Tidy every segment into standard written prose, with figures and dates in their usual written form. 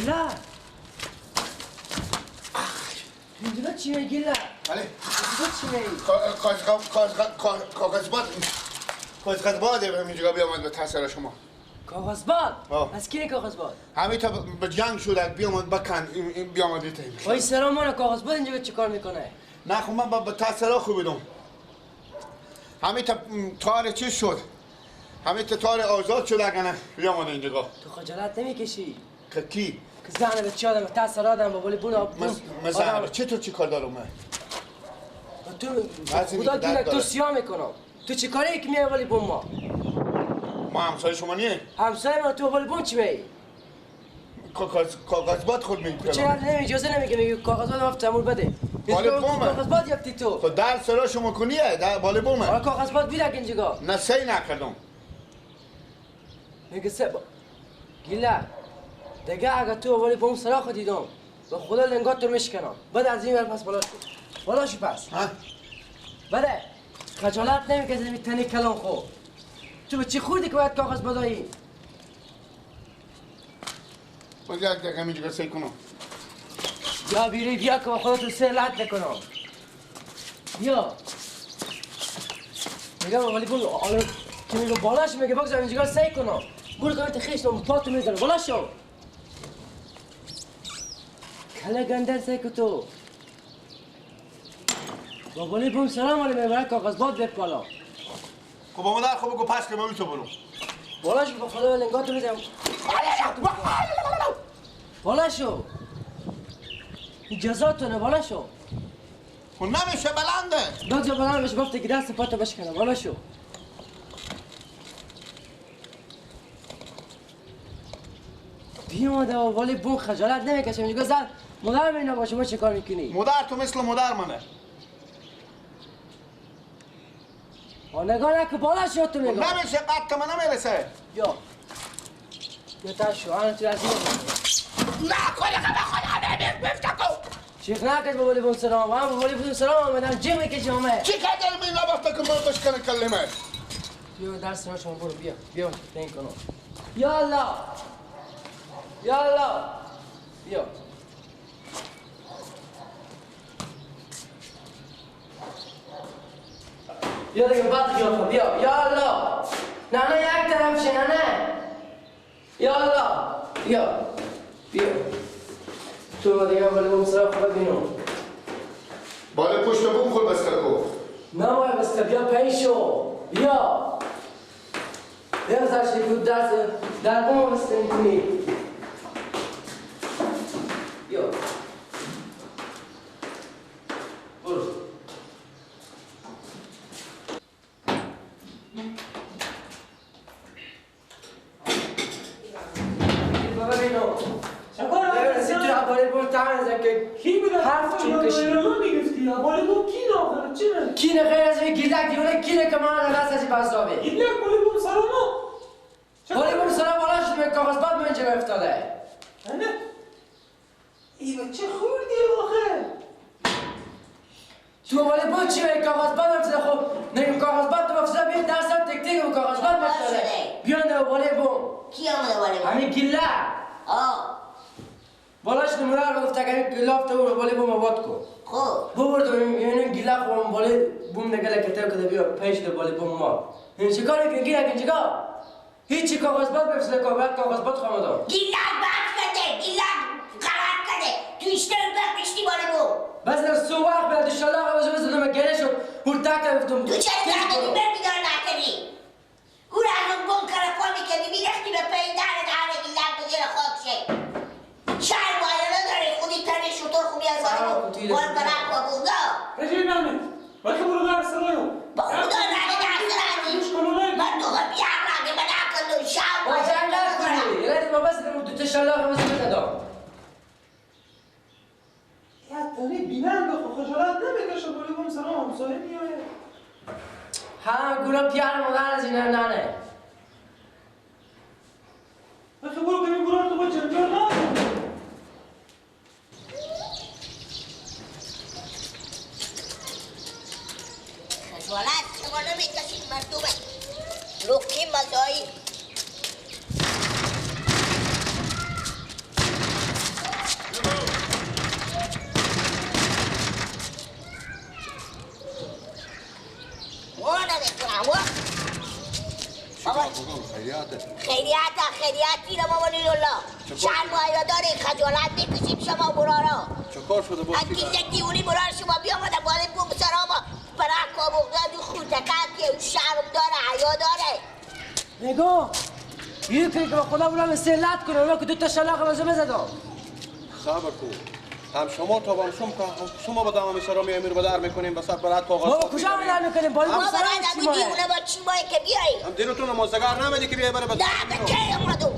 گیله اینجا چی میگی گیله؟ بله اینجا چی میگی؟ کاغذ باد کاغذ باد اینجا بیامد به تاثیر شما. کاغذ باد؟ از کی کاغذ باد؟ همین تا به جنگ شده بیامد بکن این بیامد ایتیم. وای سلام مانا کاغذ باد اینجا چیکار میکنه؟ نه خب من با تاثیر خوب بدم. همین تا تار چی شد؟ همین تا تار آزاد شد اگه بیامد اینجا. تو خجالت نمیکشی؟ که کی؟ که زن به چی آدم تاثیر آدم با ولی بون آب من زن چطور چی کار دارم من؟ تو خدا گیرک تو سیاه میکنم. تو چی کاری که میای ولی بون ما؟ ما همسایه شما نیه؟ همسایه ما تو ولی بون چی میای؟ کاغذ باد خود میگی. چرا نمی اجازه نمیگه میگه کاغذ باد افت تمور بده. بالا بومه. کاغذ باد یافتی تو. خب در سرا شما کنیه در بالا بومه. آره کاغذ باد بیدک اینجا. نه سی نکردم. میگه سه با گیله دیگه اگه تو ولی بوم سرا خود دیدم به خدا لنگات تو میشکنم. بعد از این ور پس بالا شو. بالا شو پس. ها؟ بله خجالت نمیکشی تنی کلام خو. تو به چی خوردی که باید کاغذ بدایی؟ باز یک دقیقه اینجا سی کنم. بیا بیری بیا که با خودتون سه لط نکنم. بیا. میگم ولی بول آره که میگه بالاش میگه بگذار اینجا سی کنم. گول کنم تا خیشتم پا تو میزنه بالا شو. کله گندر سی که تو. با ولی بوم سلام علیکم میبره کاغذ باد به بالا. خب با مادر خب بگو پس که من تو برو. بالا شو با خدا لنگاتو میزنم. بالا شو. اجازاتونه بالا شو. خب نمیشه بلنده. بگذار بلند بشه گفته که دست پاتو بشکنه بالا شو. بیامده و ولی بون خجالت نمیکشه میگه زن مادر اینا باشه ما چه کار میکنی؟ مادر تو مثل مادر منه. نگاه نکن بالا شو تو نگاه. نمیشه قد من نمیرسه. بیا. بیا تا شو انا تو از این. نه خدا نمیفتکو. چیخ نکش با ولی بون سلام هم با ولی بون سلام آمدم جیغ میکشی همه. چی کار دارم این نبافته که من بشکنه کلمه. بیا درس شما برو بیا بیا تنگ کنم. یا الله. یا الله. بیا. بیا دیگه بعد قیافه بیا یا الله. نه نه یک طرف شه نه نه. یا الله بیا بیا تو دیگه ولی بوم سرا خود بینو بالا پشت بوم خود بسته کو نه وای بسته بیا پیشو بیا بیا زرشی که درس در بوم بسته میکنی بیا برو کینه غیر از این گیلک دیونه کینه که من دست از این بزدابه گیلک بالی بوم سراما بالی بوم سرا بالا شد به کاغذ باد من اینجا افتاده نه ای بچه خوردی آخه تو بالی بوم چی به کاغذ باد افتاده خب نه کاغذ باد تو افتاده بیا درسم تک تک و کاغذ باد افتاده بیا نه بالی بوم کی آمده بالی بوم همین گیلک آه بالا شد مادر گفت اگر گلاف تو رو بالی بوم آباد کن خب ببرد اینو گیلک بوم بالی بوم نگله کتاب کده بیا پیش ده بالی بوم ما این چیکار میکنی گیلک اینجا هیچی کاغذ باد بفرسته کاغذ باد خواهم گیلک بد کده گیلک غلط کده تو ایشتر بکشتی بالی بوم بس در سو وقت بعد انشالله باشه بزنم گره شد هور تک گفتم تو چرا کردی بر بیدار نکردی او را از اون بوم کرپا میکردی میرفتی به پی در در گیلک به زیر خاک شه شرم آیا نداره خودی تن شطور خوبی از آن بود بار برک و بودا رجل نامه وقتی برو در سرایو با خدا نامه در سرایی من تو هم بیعقل من عقل و شرم با جنگ نکنی یه ما بس دو تا شلاق بس بده یا تنی بینم به خجالت نمیکشه بالی بوم سلام همسایه میایه ها گورا پیار مادر از اینا نانه وقتی برو کمی برو تو با جنجال نه خجالت شما نمیکشید مردمه لقی مزایی خیریت خیریت تیر ما ولی الله شرم و داره خجالت میکشیم شما برارا چه کار شده بود؟ اگه دیوونی برار شما بیامده بالا بوم سراما برای کابوغداد و خورتکت که شرم داره حیا داره نگاه یکی که با خدا برام سلت کنه اونا که دو تا شلاق بازو بزدم صبر کو هم شما تا هم شما شما با دمام سرامی امیر به در میکنیم به سر برات کاغذ ما کجا به در میکنیم بالا ما برات ابو دیونه با چی مای که بیای هم دیرتون نمازگار نمیدی که بیای بره نه به کی اومدو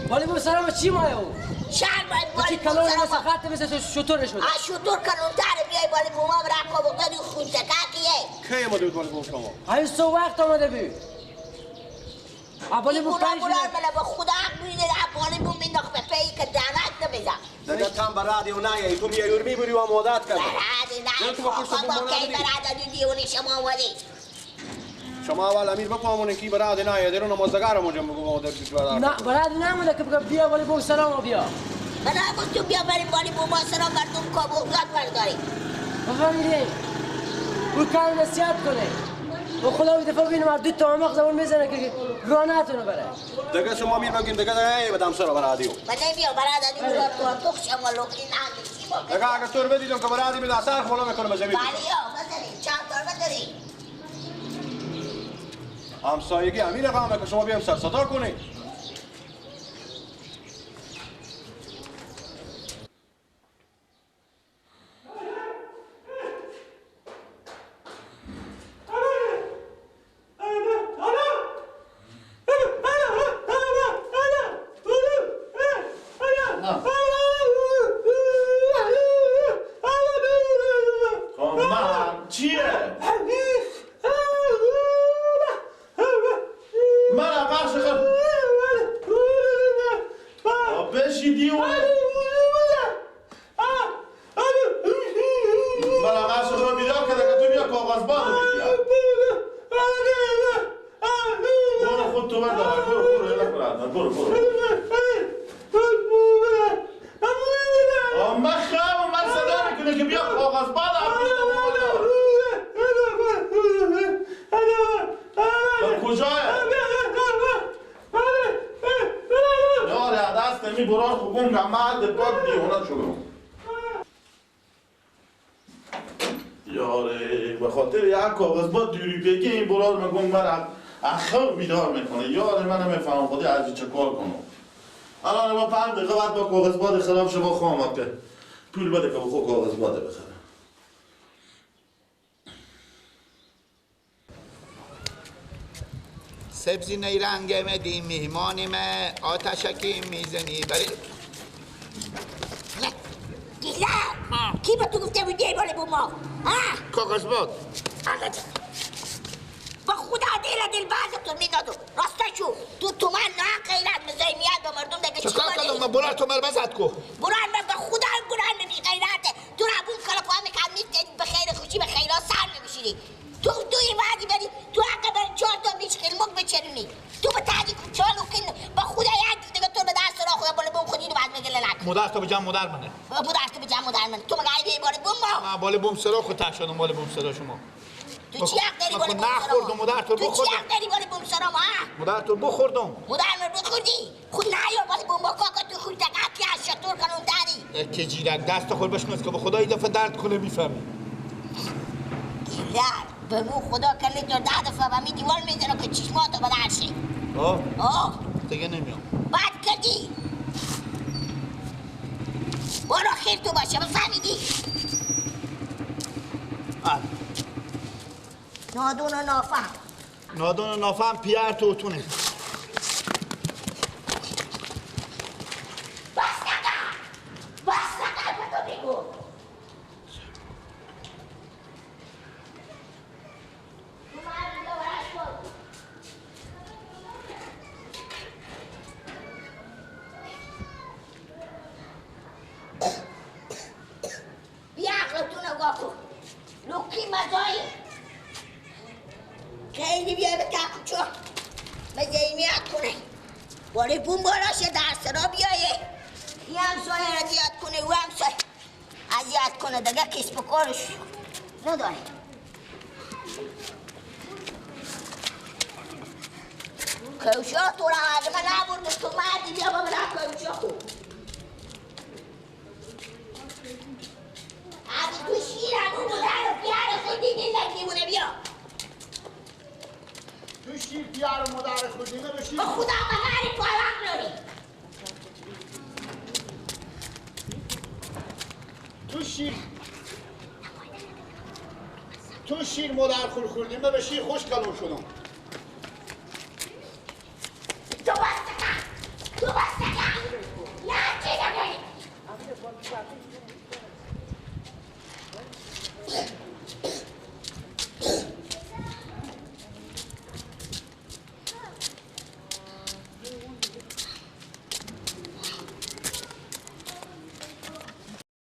بالا بو سرام چی مای او شهر باید بالا چی کلون مثل خط مثل شطور شده از شطور کلونتر بیای بالا بو ما برات کاغذ خونتکاکیه کی اومده بود بالا بو شما همین سو وقت آمده بود اولی بو پنج با خدا حق میده اولی بو مینداخت به پی که دهنت نمیزم دیگه تم برادی و نیایی تو میای میبری و عادت کردی برادی نه با کی برادی دیونی شما اومدی شما اول امیر بفهمونین کی برادی نیایی درو نمازگار مونجا بگو مادر برادی نه برادی نمونده که بگم بیا ولی بو سلام بیا من گفتم بیا بریم بالی بو ما سلام مردم کابوغداد برداریم بفهمیدین او کار نصیحت کنه و خدا دفعه ببینم دو تا مغز زبون میزنه که رانتونو بره دیگه شما میر بگین دیگه ای بدم سر برادیو من نمیام برادی برو تو تو شما لوکی نه دیگه اگه تو رو بدیدم که برادی می اثر خلا میکنم به زمین بله بزنی چند تا بزنی همسایگی امیر قامه که شما بیام سر صدا کنی بیدار میکنه یار من نمیفهمم خودی از چه کار کنم الان ما 5 دقیقه بعد با کاغذ باد خراب شما خواهم که پول بده که بخو کاغذ باد بخرم سبزی نیرنگ مدی میهمان ما آتشکی میزنی برای گیلا کی به تو گفته بودی بالا بو ما کاغذ باد با خدا دل دل بعد تو میدادو راستا شو تو تو من نه غیرت مزای میاد با مردم دیگه چی کار کردم من برار تو مربزت کو برار من به خدا برار نمی غیرت تو ربون کلا پا میکرد میتنی به خیر خوشی به خیرات سر نمیشیری تو دوی وعدی بری تو حق بری 4 تا میش خیلمک بچرونی تو به تعدی چالو کن با خدا یک دیگه تو به دست را خدا بالا بوم خودی رو بعد میگه لک مادر تو به جمع مادر منه مادر تو به جمع مادر منه تو مگه ای بالا بوم ما بالا بوم سرا خود تشادم بالا بوم سرا شما تو چی حق داری بالا بوم نخوردم مادر تو بخوردم تو چی حق داری بالا بوم سرا ما مادر تو بخوردم مادر من بخوردی خود نه یا بالا بوم با کاکا تو خود تکات که از شطور کنون داری که جیرک دست خور بشناس که به خدا این دفعه درد کنه میفهمی نه به مو خدا کلی تو ده دفعه به می دیوار میزنم که چشماتو به در شی آه آه دیگه نمیام بد کردی برو خیر تو باشه بفهمیدی نادون و نافهم نادون و نافهم پیر تو اتونه بس نکن بس نکن به تو بگو بیا عقلتون نگاه کن لوکی مزایی خیلی بیا به تاکوچو مزایی میاد کنه بالا بوم بالاشه در سرا بیایه این همسایه را زیاد کنه او همسایه اذیت کنه دیگه کسب و کارش نداره کوشا تو را اگه من نبردم تو مردی بیا بابا را کوشا خو. اگه تو شیرم اون مادر و پیار خود دیدی لکی بیا. تو شیر پیار و مادر خود دیدی به شیر. به خدا به هر پایان داری. تو شیر مادر خور خوردیم به شیر خوش کلون شدم.